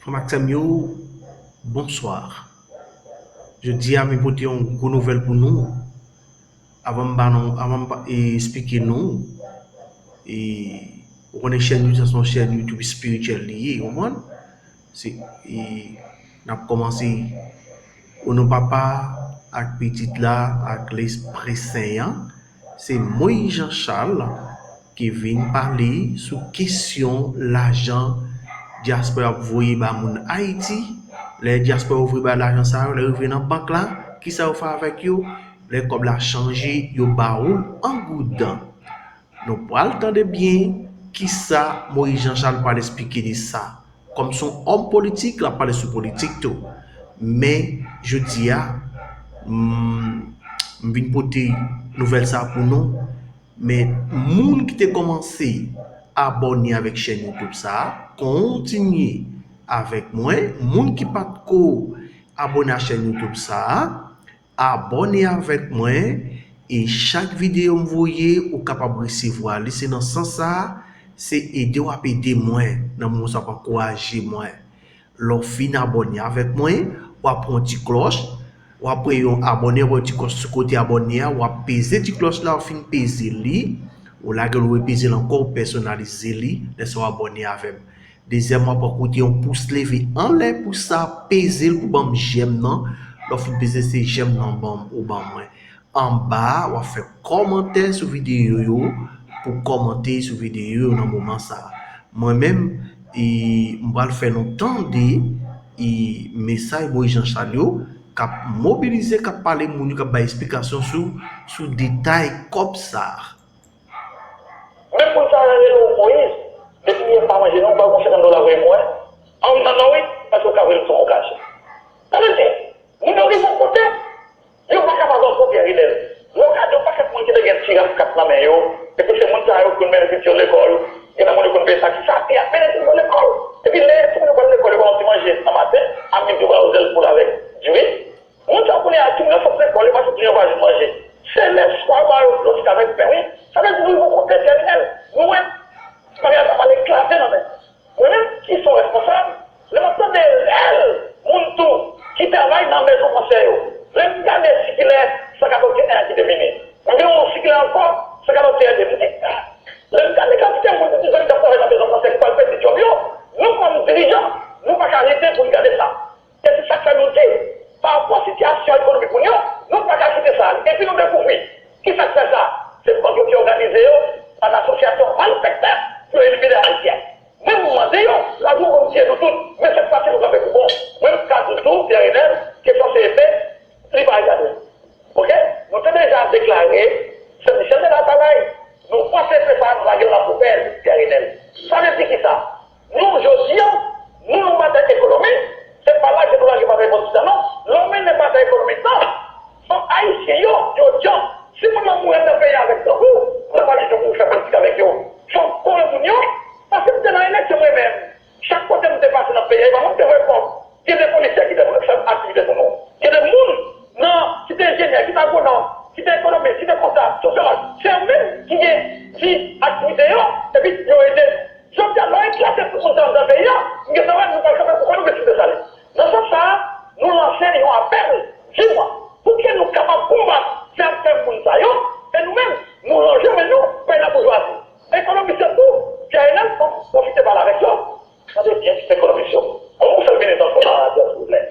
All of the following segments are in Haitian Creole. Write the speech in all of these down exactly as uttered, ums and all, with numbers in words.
Frè m ak sè m yo, bonswa. Jodi a, m pote yon gwo nouvèl pou nou. Avan m ba nou, avan m pa- e, esplike nou, e, ou konnen chèn YouTube, sa se yon chèn YouTube espirityèl li ye, ou konprann? Se, e, n ap kòmanse o non Papa, ak Pitit la, ak Lespri Sen an. Se Moïse Jean Charles ki vin pale sou kesyon lajan dyaspora ap voye ba moun Ayiti. Lè dyaspora yo voye ba lajan sa yo, lè yo rive nan bank la, kisa yo fè avèk yo? Lè kòb la chanje, yo ba ou l an goud. Nou pral tande byen kisa Moïse Jean Charles pral esplike de sa. Kòm se yon òm politik, l ap pale sou politik tou. Men, jodi a, m, m vin pote nouvèl sa pou nou. Men, moun ki te kòmanse abòne avèk chèn YouTube sa a, kontinye avèk mwen. Moun ki pa t ko abòne a chèn YouTube sa a, abòne avèk mwen, e chak videyo m voye, ou kapab resevwa li. Se nan sans sa a, se ede w ap ede mwen, nan moman sa w ap ankouraje mwen. Lè w fin abòne avèk mwen, w ap pran yon ti klòch, w ap wè yon abòne, w ap wè yon ti klòch sou kote abòne a, w ap peze ti klòch la, w fin peze li, ou lage l, ou repeze l ankò, ou pèsonalize li, lè sa w abòne avè m. Dezyèm, w ap koute yon pous leve anlè, pous sa peze l pou ban m jèm nan. Lè w fin peze se jèm nan ban m, ou ban mwen. Anba a, w ap fè kòmantè sou videyo yo pou kòmante sou videyo yo nan moman sa a. Mwen menm, e, m pral fè nou tande, e, mesaj Moïse Jean Charles yo k ap mobilize, k ap pale moun yo, k ap bay esplikasyon sou, sou detay kòb sa a. Menm moun sa yo rele w Moyiz, depi m pa manje non, ou pa gon senkant dola voye pou mwen. An m nan non wi, paske w ka voye l sou kòb kach. Sa vle di, moun yo rive yon kote, yo pa kapab ankò Pierre Renel. Lè w gade yon pakèt moun ki te gen ti raf kat nan men yo, epi se moun sa yo ki konn mennen pitit yo lekòl, gen nan moun yo konn peye taksi sa, e y ap mennen timoun yo lekòl. Epi lè timoun yo pral lekòl, yo ba yo ti manje nan maten, a midi yo ba yo zèl poul avèk diri. Moun sa yo kounye a, timoun yo sot lekòl, yo pa sot, yo pa jwenn manje. Se lèswa yo ba yo dlo sik avèk pen, wi. Sa vle di nou rive yon kote tèminèl. Nou wè, bagay la pral eklate nan men. Mwen menm, ki se yon responsab, lè m ap tande rèl moun tou ki travay nan mezon fransè yo, lè m gade sikilè san katòz en an ki te vini, m gen yon sikilè ankò, san katòz en de, m di, lè m gade kantite moun ki di zòt t ap travay nan mezon fransè ki pral pèdi djòb yo, nou kòm dirijan, nou pa ka rete pou n gade sa. E se sa k fè nou di, parapò sitiyasyon ekonomik moun yo, nou pa ka kite sa ale. Epi nou dekouvri, ki sa k fè sa? Se bank yo ki òganize yo an asosyasyon malfektè pou yo elimine Ayisyen. Mwen, m mande yo, lajou konn tiye nou tout, men sèt fwa si nou kanpe pou bon. Mwen, m ka di w tou, Pierre Renel, kesyon C E P, li pa regade l. Oke? Nou te deja deklare, Sen Michèl te la travay, nou panse se sa, nou lage l nan poubèl, Pierre Renel. Sa vle di kisa? Nou, jodi a, nou nan batay ekonomik, se pa lage nou lage batay politik la non. Lè w mennen batay ekonomik la, fòk Ayisyen yo, yo djanm. Si moun nan mouri anndan peyi a avèk grangou, ou pa gen jan pou w fè politik avèk yo. Fòk w kore moun yo, paske m te nan eleksyon mwen menm. Chak kote m te pase nan peyi a, e pa mwen ki te voye kòb. Gen de polisye ki te fè aktivite pou nou. Gen de moun nan, ki te enjenyè, ki te agwonòm, ki te ekonomis, ki te kontab, sosyològ. Se yo menm ki gen ti aktivite yo, epi yo ede nou. Jodi a, lè w eklate tout moun sa anndan peyi a, m gentan wè nou pral kanpe pou kò nou, mesye Desalin. Nan sans sa a, nou lanse yon apèl, di mwen, pou ke nou kapab konbat fè ap fè moun sa yo, e nou menm, nou lonje men nou bay laboujwazi. Ekonomis yo tou, Pierre Renel, fò m pwofite pale avèk yo. Tande byen, ti ekonomis yo. Kòman w fè l vini tankou sa a, silvouplè?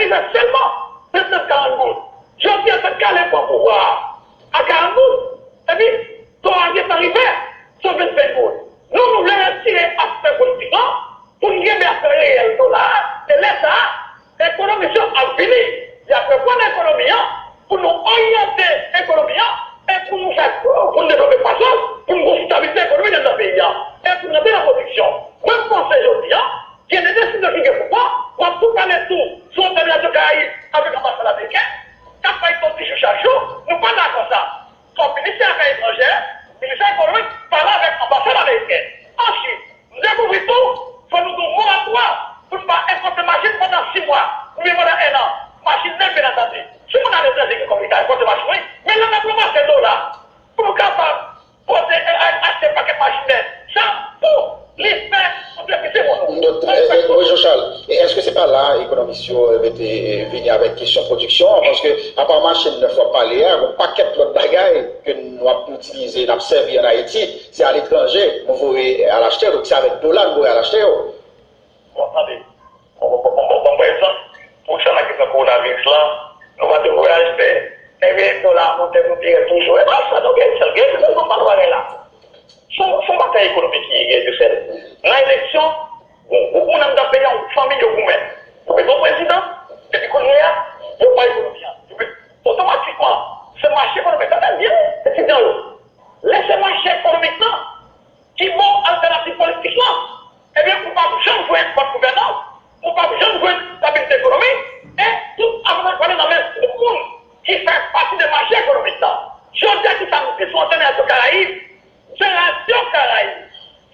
Rive sèlman vennèf karant goud. Jodi a, Tèt Kale pran pouvwa a a karant goud. Epi, do a gentan rive san vennsenk goud. Nou, nou vle retire aspè politik lan pou n kenbe aspè reyèl dola a. E lè sa a, ekonomis yo ap vini. Y ap reprann ekonomi an pou nou oryante ekonomi an e pou nou fè, pou n devlope pwazon, pou n gen yon stabilite ekonomik anndan peyi a e pou n rantre nan pwodiksyon. Mwen, m panse jodi a, gen de desizyon ki gen pou pran. W ap tou pale tou sou antèn Radyo Karayib avèk anbasad ameriken k ap bay kondiksyon chak jou. Nou pa dakò sa. Fòk ministè afè etranjè, ministè ekonomik pale avèk anbasad ameriken. Answit, m dekouvri tou, fò nou gen yon moratwa pou n pa enpòte machin pandan sis mwa oubyen pandan enn an. Machin nèf, byen antandi. Si moun aletranje gen kòb, li ka enpòte machin, wi. Men lè n ap ranmase dola pou nou kapab pote, e, a- achte pakèt machin nèf. Sa pou li fè kontribisyon pou nou. Donk, e, e, Jean Charles, e èske se pa la ekonomis yo, e, mete, e, vini avèk kesyon pwodiksyon an? Paske, apa machin nèf w ap pale a, gen pakèt lòt bagay ke n ap itilize, n ap sèvi ann Ayiti, se aletranje nou voye al achte, donk se avèk dola nou voye al achte yo. Bon, tande. Bon, bon, bon, bon, bon, bon, pa egzanp, pou sa nan kesyon kowonaviris la, nou pa te voye achte, ebyen, dola a monte pou pi rèd toujou. E pa sa, nou gen sèl, gen sèl, nou pa nan bagay la. Se yon, se yon batay ekonomik ki gen de sèl. Nan eleksyon, yon gwoup moun anndan peyi a, yon fanmi yo goumen. Yo mete yon prezidan, epi kounye a, yo pran ekonomi an. Yo mete, otomatikman, se mache ekonomik la, men byen, etidyan yo. Lè se mache ekonomik lan, ki bon altènativ politik lan? Ebyen, ou p ap janm jwenn bòn gouvènans, ou p ap janm jwenn estabilite ekonomik, e tout afè sa pral nan men tout moun ki fè pati de mache ekonomik lan. Jodi a, ki sa nou di sou antèn Radyo Karayib? Se Radyo Karayib,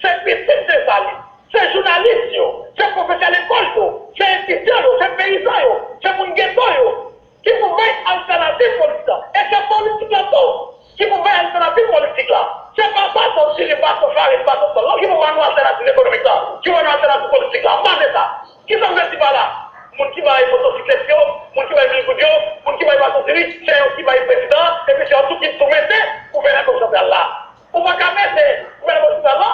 se pitit Desalin, se jounalis yo, se pwofesè lekòl yo, se etidyan yo, se peyizan yo, se moun geto yo, ki pou bay altènativ politik la. E se politik la tou ki pou bay altènativ politik la. Se pa bato diri, bato farin, bato sòl non ki pou ba nou altènativ ekonomik la, ki pou ba nou altènativ politik la. M pa vle sa. Kisa m vle di pa la? Moun ki bay motosiklèt yo, moun ki bay mil goud yo, moun ki bay bato diri, se yo ki bay prezidan an, epi se yo tou ki tou mete gouvènè Bank Santral la. Ou pa ka mete gouvènè Bank Santral la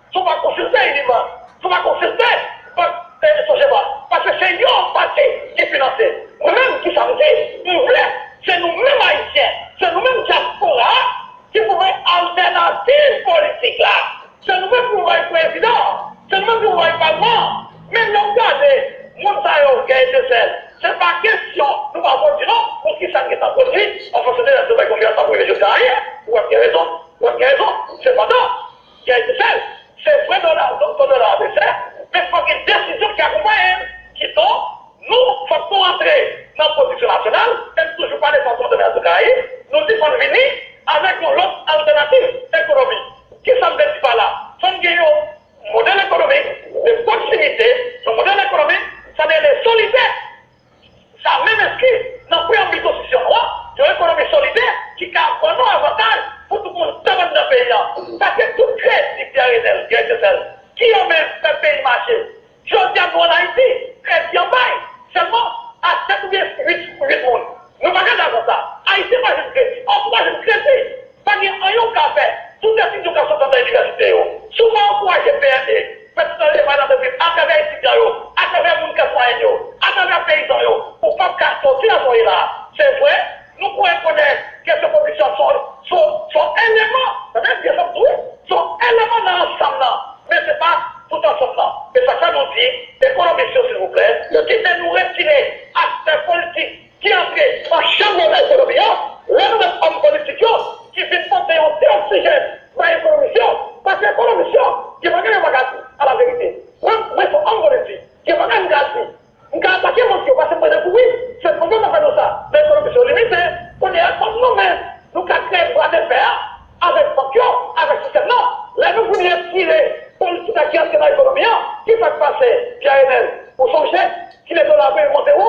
si w pa konsilte UNIBAN, si w pa konsilte Bank, e, Sogebank, paske se yon pati ki finanse. Mwen menm, kisa m di? M vle, se nou menm Ayisyen, se nou menm dyaspora a ki pou bay altènativ politik la. Se nou menm ki pou bay prezidan an, se nou menm ki pou bay palman an. Men lè w gade moun sa yo, Guy Ethesel, se pa kesyon nou pa pwodui non, poukisa n gentan pwodui an fonksyon de lè nou bay konfyans nan prive jounal la yè, ou ap gen rezon, ou ap gen rezon. Sepandan, Guy Ethesel, se vre dola, do, do dola a bese, men fòk gen desizyon ki akonpaye l. Kidonk, nou, fòk nou rantre nan pwodiksyon nasyonal, e m toujou pale sa sou antèn Radyo Karayib, nou di fò n vini avèk yon lòt altènativ ekonomik. Kisa m vle di pa la? Fò n gen yon modèl ekonomik de pwoksimite, yon modèl ekonomik, sa n rele solidè. Sa menm enskri nan preyanbil konstitisyon nou an, yon ekonomi solidè ki ka ban nou avantaj pou tout moun t ap anndan peyi a. Paske tout kredi Pierre Enel, Guy Ethesel, ki yo menm fè peyi mache. Jodi a, nou ann Ayiti, kredi an bay sèlman a sèt oubyen uit, uit moun. Nou pa ka dakò sa. Ayisyen pa jwenn kredi, Òk pa jwenn kredi. Pa gen anyen w ka fè. Tout etidyan w ka sot anndan inivèsite yo. Si w pa ankouraje P M E, fè tout nan levay nan antrepriz, atravè etidyan yo, atravè moun klas mwayèn yo, atravè peyizan yo, ou p ap ka soti la sa w ye la a. Se vre, nou pou rekonèt ke se pwodiksyon, se yon, se yon, se yon eleman, tande byen sa m di w wi, se yon eleman nan ansanm nan, men se pa tout ansanm nan. E sa k fè nou di, ekonomis yo, silvouplè, kite nou retire aspè politik ki antre nan chanm nan ekonomi an, lè nou mèt òm politik yo ki vin pote yon ti oksijèn bay ekonomis yo, paske ekonomis yo, gen bagay yo pa ka di, a la verite. Mwen, mwen se yon òm politik, gen bagay m ka di, m ka atake bank yo, paske mwen dekouvri, se bank yo k ap fè nou sa, men ekonomis yo limite. Kounye a, kòm nou menm, nou ka kreye bra de fè a avèk bank yo, avèk sistèm nan, lè nou vin retire politik la ki antre nan ekonomi an, ki sa k pase, Pierre Enel? Ou sonje kilè dola a monte wo?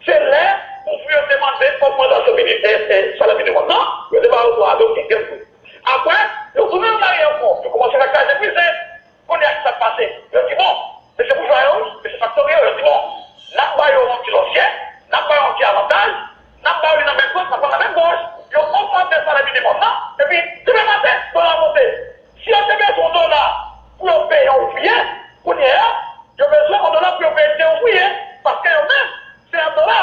Se lè ouvriye yo te mande ogmantasyon mini-, e, e, salè minimòm nan, yo te ba yo dwa a, donk, gen, gen kou. Apre, yo tounen an aryè ankò, yo kòmanse fè kraze brize. Kounye a, ki sa k pase? Yo di, bon, men se boujwa yo, men se faktori yo, yo di, bon, n ap ba yo yon ti lòsyè, n ap ba yo yon ti avantaj, n ap ba yo li nan men dwat, n ap pran nan men gòch, yo ogmante salè minimòm nan, epi demen maten, dola monte. Si yo te bezwen yon dola pou yo peye yon ouvriye, kounye a, yo bezwen yon dola pou yo peye de ouvriye, paske yo menm, se an dola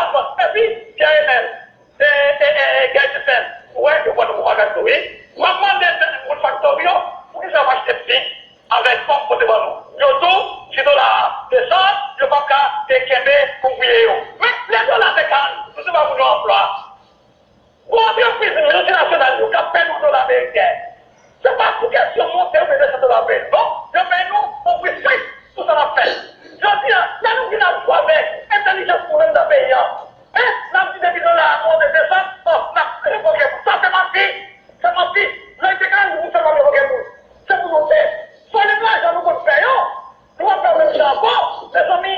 Ouvriye yo. Men lè dola te karant, nou se pa moun yo anplwa. Gwo antrepriz miltinasyonal yo k ap pèdi dola ameriken. Se pa pou kesyon monte oubyen desann dola peyi. Non, yo peye nou pou pri swit pou sa n ap fè. Jodi a, lè nou vin ap jwe avèk entèlijans nou menm nan peyi an, en, n ap di depi dola a monte desann, bon, n ap revoke moun. Sa se manti. Se manti. Lè te ka di pou sèlman revoke moun. Se pou nou te. Vòlè lajan nou konn fè yo. Nou ap fè menm jan ankò, mezanmi,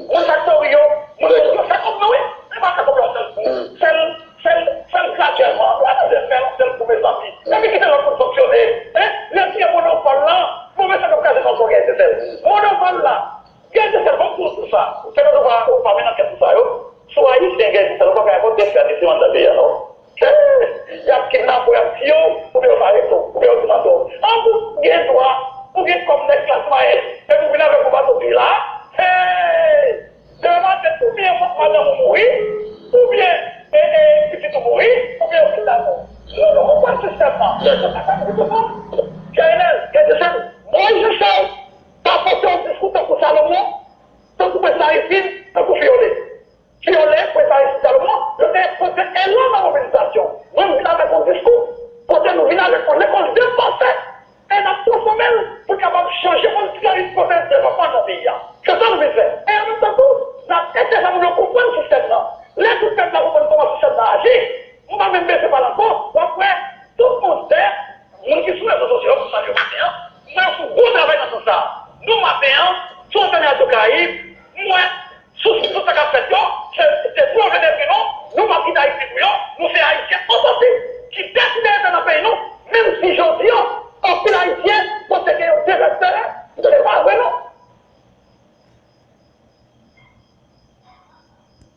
moun faktori yo, moun yo fè kòb nou wi, men pa fè kòb la sèl kou. Sèl, sèl, sèl gradyèlman, nou pa bezwen fè yon sèl kou, mezanmi. Epi kite lòt moun fonksyone. Retire monopòl lan, bon men sa k ap kraze nan fò gèl se sèl. Monopòl la, gèl se sèl, fòk tou sa. Se nou pa, ou pa mennen ankèt sou sa yo. Sou Ayisyen gèl se sèl, ou pa ka yon dèfè de se mann nan peyi a non. Y ap kidnape w, y ap tiye w, oubyen yo pa rete w, oubyen yo di mande w. An pou gen dwa, pou gen kòb nèg klas mwayèn, epi w vin avèk yon bato pi la. Hey! Demen maten, oubyen madanm ou mouri, oubyen e, e, pitit ou mouri, oubyen yo kidnape w. Nou, nou konprann sistèm nan.